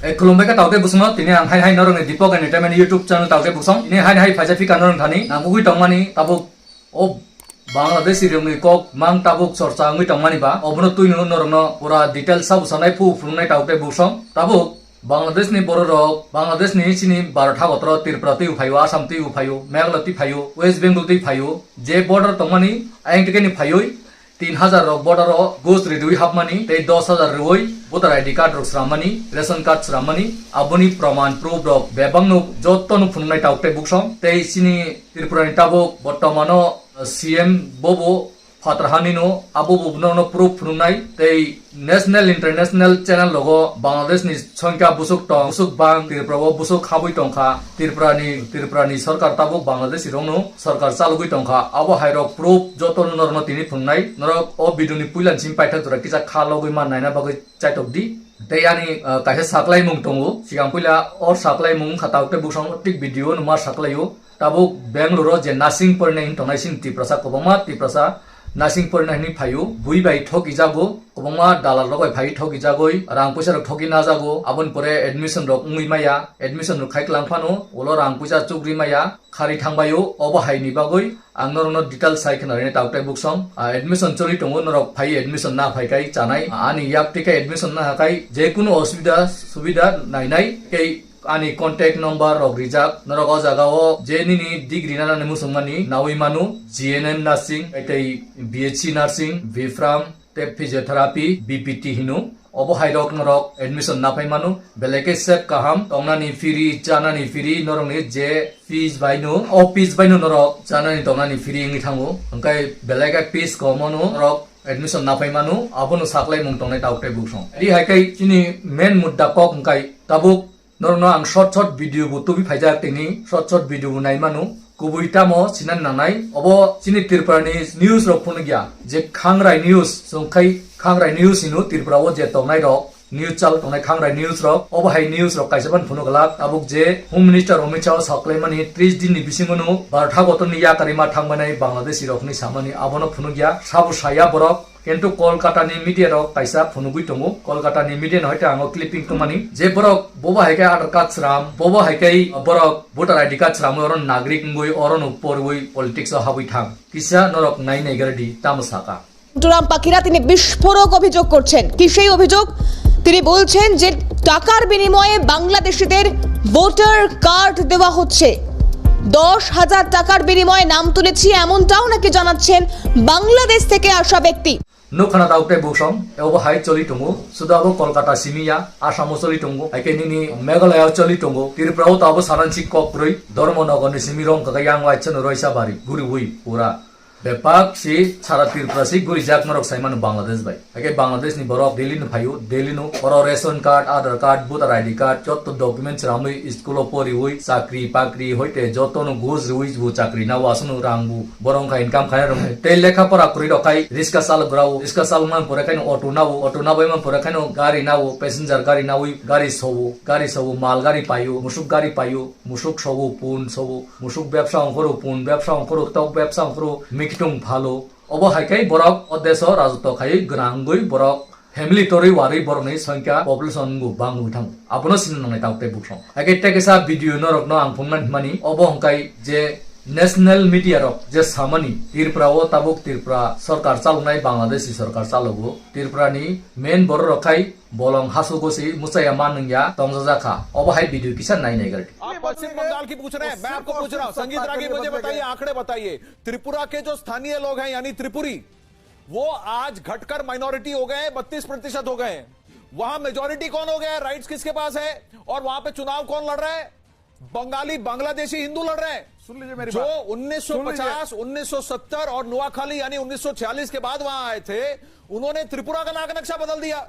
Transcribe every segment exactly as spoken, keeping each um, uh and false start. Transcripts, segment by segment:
Eh, khulumbai kha taote bwswngno, tini ang hai hai norokni Deepak Entertainment YouTube channel taote bwswng. Tini hai hai phaisa phika norok thani nangkukwi tongmani tabuk o Bangladeshi rokni kok mang tabuk chorcha wngwi tongmani ba, obono twino norokno pura details sabo sanai phu phunuknai taote bwswng. Tabuk Bangladeshni bororok, Bangladeshni chini Bharat hagotro Tripura twi phaio, Assam twi phaio, Meghalaya twi phaio, West Bengal twi phaio, je border tongmani ayang tikeni phaioi tin hajar rok border o ghost ridiui hapmani, tei dos hajar riui voter I D card rok srammani, ration card srammani, aboni proman proof rok bebakno jotono phunuknai taote bwswng, tei chini Tripura ni tabuk bortomano C M bobo phatar hanino abo bo norokno proof phunuknai, tei national international channel rogo Bangladesh ni songkha busuk tong, busuk bang, Tripura o busuk habwi tongkha, Tripura ni, Tripura ni sorkar tabuk Bangladeshi rokno sorkar chalogwi tongkha, abo hai rok proof jotono norokno tini phunuknai, norok o video ni puila ni simi paithak jora kisa kha logwi man naina bagwi chaitok di. Tei ani, ah, kaisa saklaimung tongo, sigang puila o saklaimung wngkha taote bwswng tik video no ma saklaio. Tabuk Bangalore o je nursing porinai hin tongnai sini Tiprasa kwbangma Tiprasa nursing porinai hinwi phaio, bui bai thoki jago, kwbangma dalal rok bai phaiwi thoki jagoi, rang puisa rok thoki najago, aboni pore admission rok wngwi maya, admission rok khai klang phano ulo rang puisa chukri maya, khari thangbaio, obo hai ni bagwi ang norokno detail sai khna rwni taote bwswng. Ah, admission choli tongo, norok phai admission na phai kai chanai, ani yak twi khai admission na ha khai je kunu osubida subida nainai kei Ani contact number rok rijak, norok o jaga o je nini degree nanani muchungmani nawi manu, G N M nursing, tei B S C nursing, B Pharm, tei physiotherapy, B P T hino. Obo hai rok norok admission naphai manu, belai khe sep kaham, tongnani free, chanani free, norokni je fees bai no, o fees bai no norok chanani tongnani free wngwi thango, hwnkhe belai khe fees kom o no norok admission naphai manu, abono saklaimung tongnai taote bwswng. Ri hai khe chini main mudda kok hwnkhe tabuk Norokno ang short short video bo tubi phaijak tini, short short video bo nai mano. Kubui tamo sinani nangnai, obo chini Tripura ni news rok phunukya, je Khangrai news, chwng khai Khangrai news hino Tripura o je tongnai rok, news chal tongnai Khangrai news rok, obo hai news rok kaisa ban phunuk glak, tabuk je Home Minister Amit Shah o saklaimani tris din ni bisingo no Bharat hagotor ni yakarima thangmani Bangladeshi rok hinwi samani abono phunukya, sabo saya borok. Kintu Kolkata ni media rok kaisa phunugwi tongo. Kolkata ni media no hai te ang o clipping tongmani je borok bobo hai khe Aadhaar card sram, bobo hai khe borok voter I D card sramwi oro nagrik wngwi oro no porwi politics o habwi thang. Kisa norok nai nai gari di tamo saka. Monturam পাখিরা তিনি বিস্ফোরক অভিযোগ করছেন। কি সেই অভিযোগ? তিনি বলছেন যে টাকার বিনিময়ে বাংলাদেশিদের ভোটার কার্ড দেওয়া হচ্ছে। দশ হাজার টাকার বিনিময়ে নাম তুলেছি, এমনটাও নাকি জানাচ্ছেন বাংলাদেশ থেকে আসা ব্যক্তি। Nukha na tauk tei bwsong, ebo hai choli tongo, suda bo Kolkata simi ya, Assam o choli tongo, hai khe nini Meghalaya o choli tongo, Tripura o tabo sanan si kok kwrwi, Dharmanagar ni simi rong kaka yang wai chano roisa bari, guri wi pura. Bepak si sara Tripura si guri jak norok sai mano Bangladesh bai. Hai khe Bangladesh ni borok Delhi no phaio, Delhi no oro ration card, Aadhaar card, voter I D card, jotto documents ramwi school o poriwi, chakri pakri hoite jotto no gus riwi bo chakri nao aswk no rang bo. Borok wngkha income khainai rok. Tei lekha pora kwrwi rok khai riska chalok rao, riska chalok man pore khaino auto nao, auto nabai man pore khaino gari nao, passenger gari nawi, gari sowo, gari sowo, mal gari paio, musuk gari paio, musuk sowo, pun sowo, musuk bebsa ongkhoro, pun bebsa ongkhoro, tok bebsa ongkhoro, mikitung phalo. Obo hai khai borok o deso rajotwo khaiwi gwnang wngwi borok family torwi warwi borokni songkha population wngwi bangwi thango. Abono sini nangnai tabuk tei bwsong. Hai khe tei kaisa video norokno ang phunukna hwnmani, obo hwnkhe je national media rok je samani Tripura o tabuk Tripura sorkar chaloknai Bangladeshi sorkar chalogo. Tripura ni main borok rok khai bolong hasu gosi muchaya man wngya tongjajak kha. Obo hai video kisa nai nai gari. आप पश्चिम बंगाल की पूछ रहे हैं, मैं आपको पूछ रहा हूँ, संगीत रागी, मुझे बताइए, आंकड़े बताइए, त्रिपुरा के जो स्थानीय लोग हैं यानी त्रिपुरी, वो आज घटकर माइनॉरिटी हो गए हैं, बत्तीस प्रतिशत हो गए हैं। वहां मेजोरिटी कौन हो गया है, राइट्स किसके पास है, और वहां पे चुनाव कौन लड़ रहा है? बंगाली, बांग्लादेशी हिंदू लड़ रहे हैं। सुन लीजिए मेरी जो बात। उन्नीस सौ पचास, सुन लीजिए। उन्नीस सौ सत्तर और नुआखाली यानी उन्नीस सौ छियालीस के बाद वहां आए थे, उन्होंने त्रिपुरा का नाक नक्शा बदल दिया।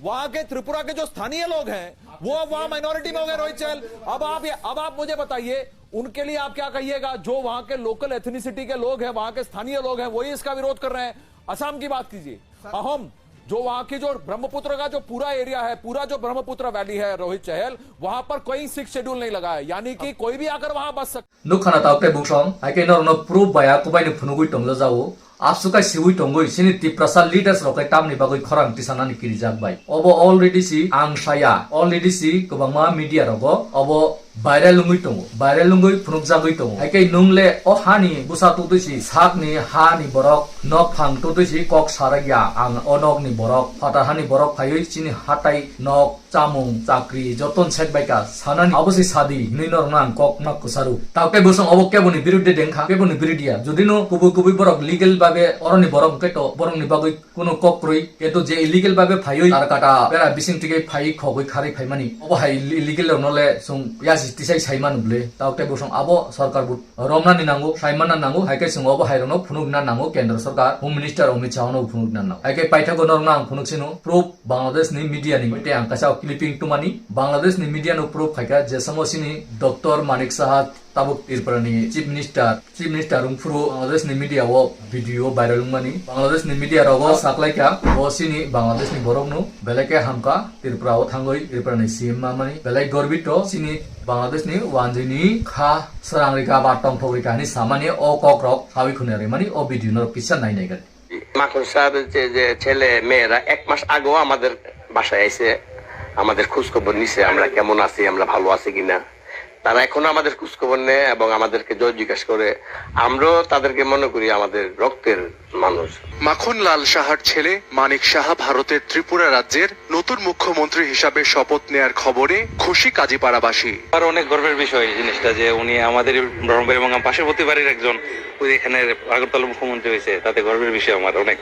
वहां के त्रिपुरा के जो स्थानीय लोग हैं, वो अब वहां माइनॉरिटी में हो गए, रोहित चहल। अब आप ये, अब आप मुझे बताइए, उनके लिए आप क्या कहिएगा? जो वहां के लोकल एथनिसिटी के लोग हैं, वहां के स्थानीय लोग हैं, वही इसका विरोध कर रहे हैं। असम की बात कीजिए, अहोम, जो वहां की जो ब्रह्मपुत्र का जो पूरा एरिया है, पूरा जो ब्रह्मपुत्र वैली है, रोहित चहल, वहां पर कोई सिक्स शेड्यूल नहीं लगा है, यानी कि कोई भी आकर वहां बस सकता। Nukha na tauk tei bwsong, hai khe norokno proof bai a kubai no phunugwi tongjago. Aswk khe siwi tongwi chini Tiprasa leaders rok khe tamni bagwi khorang tisanani kirijak bai. Obo already si ang saya, already si kwbangma media rogo obo viral wngwi tongo, viral wngwi phunukjagwi tongo. Hai khe nwng le o hani bwsa totwi si sakni hani borok nok phang totwi si kok sarakya ang o nokni borok, phatar hani borok phaiwi chini hatai nok chamung, chakri, joton sek bai ka sanani abo se sadi hinwi norokno ang kok ma kwcharo. Taote bwswng obo keboni biruddhe dengkha, keboni biruddhiya. Jodi no kubui kubui borok legal babe oroni borok hwnkhe to borokni bagwi kuno kok kwrwi, keto je illegal babe phaiwi tar kata bera bising tike phai khogwi kharwi phaimani, obo hai illegal rokno le chwng yasi tisai sai manu bwle. Taote bwswng abo sarkar bo romnani nango, sai manna nango, hai khe chwng obo hai rokno phunukna nango kendra sarkar, Home Minister Amit Shah no phunukna nango. Hai khe paithago norokno ang phunuk sino proof Bangladesh ni media ni, tei ang kaisa clipping tumani, Bangladesh ni media no proof khaikha je samo sini Doctor Manik Saha tabuk Tripura ni Chief Minister, Chief Minister wngphuru Bangladesh ni media o video viral wngmani, Bangladesh ni media rogo saklaikha bo sini Bangladesh ni borok no belai khe hamkha Tripura o thangwi Tripura ni C M mamani, belai gorbito sini Bangladesh ni wanjwi ni kha srang rika ba tongthok rika hinwi samani o kok rok sawi khuna rimani o video no kisa nai nai gani. মাখন স্যার যে, যে ছেলে মেয়েরা এক মাস আগেও আমাদের বাসায় এসে আমাদের খোঁজ খবর নিছে, আমরা কেমন আছি, আমরা ভালো আছি কিনা। তারা এখনো আমাদের খোঁজ খবর নেয় এবং আমাদেরকে জয় জিজ্ঞাসা করে। আমরাও তাদেরকে মনে করি আমাদের রক্তের মানুষ। মাখনলাল সাহার ছেলে মানিক সাহা ভারতের ত্রিপুরা রাজ্যের নতুন মুখ্যমন্ত্রী হিসাবে শপথ নেয়ার খবরে খুশি কাজীপাড়াবাসী। আমার অনেক গর্বের বিষয় এই জিনিসটা যে উনি আমাদের ব্রাহ্মণবাড়ি এবং আমার পার্শ্ববর্তী বাড়ির একজন, ওই এখানে আগরতলা মুখ্যমন্ত্রী হয়েছে, তাতে গর্বের বিষয় আমার অনেক,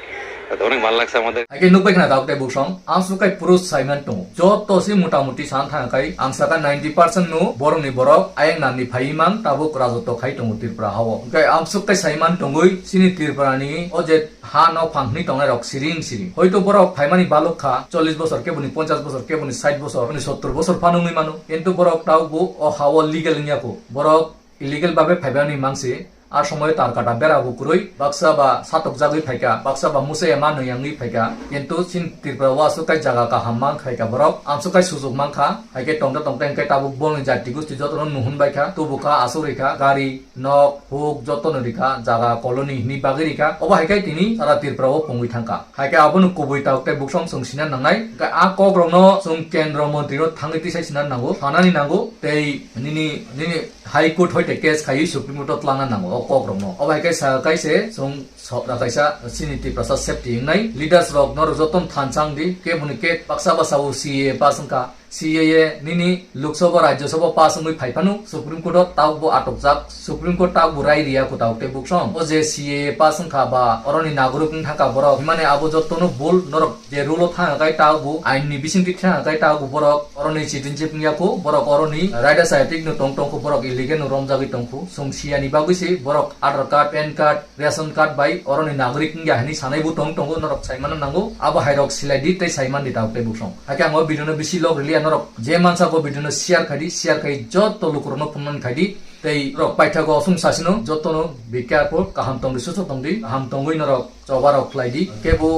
তাতে অনেক ভালো লাগছে আমাদের। Hai khe nukbai khna dauk tei buksong, ang sukai purus saiman tongo. Joto si mota moti san thang kai, ang saka ninety percent no borok ni borok ayang nani phai mang tabuk rajotto khai tongo Tripura hao. Hwnkhe ang sukai saiman tongoi, chini Tripura ni o je ha nok phang hwnwi tongnai rok siring siring. Hoito borok phaimani balok kha, chollish bosor, keboni ponchash bosor, keboni sait bosor, keboni sottor bosor phano wngwi mano. Kintu borok tabuk bo o ha o legal wngya kho. Borok illegal babe phaibani mangsi, a somoy tar kata bera bo kwrwi, baksa ba satokjagwi phaikha, baksa ba muchaya ma nwi wngwi phaikha. Kintu chini Tripura o aswk kai jaga kaham mang khaikha borok, amswk kai sujuk mankha, hai khe tongta tongta hwnkhe tabuk bolni jati gusti jotono nuhun baikha, tubukha, aswk rikha, gari, nok, huk jotono rikha, jaga colony hwnwi bagwi rikha. Obo hai khe tini sara Tripura o pungwi thangkha. Hai khe abono kubui tabuk tei buksong chwng sina nangnai. Hwnkhe a kok rokno chwng kendro montri no thangwi tisai sina nango, sanani nango, tei nini, nini High Court hoite case khaiwi Supreme Court o twlangna nango o kok rokno. Obo hai khe sa kaise chwng sokra kaisa chini Tiprasa safety wngnai. Leaders rok norok jotono thansa wngdi, keboni ke baksa ba sao C A A pass wngkha. C A A nini Lok Sabha, Rajya Sabha pass wngwi phai phano Supreme Court o tabuk bo atokjak, Supreme Court tabuk bo rai riya kwtal tei buksong. O je C A A pass wngkha ba oroni nagorik wng thangkha borok, himani abo jotono bul, norok je rule o thang kai tabuk bo, ain ni bisingtwi thang kai tabuk bo borok oroni citizenship wngya kho, borok oroni right asai tik no tong tong kho, borok illegal no romjagwi tong kho. Chwng siya ni bagwi se borok Aadhaar card, pan card, ration card bai oroni nagorik wngya hinwi sanai bo tong tongo, norok sai mano nango. Abo hai rok silai di tei sai man di tabuk tei buksong. Hakhe ang o video no bisi log riliya, norok je mansa bo video no share khai di, share khai joto lukurok no phunuknani khai di. Tei norok paithago osong sasino joto no be careful, kaham tong di, susto tong di, kaham tongwi norok choba rok khlai di. Kebo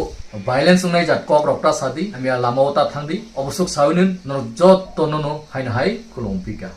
violence wngnai jat kok rok ta sa di, hamya lama o ta thang di, obosuk sawi nun norok joto no no hai no hai khulum pika.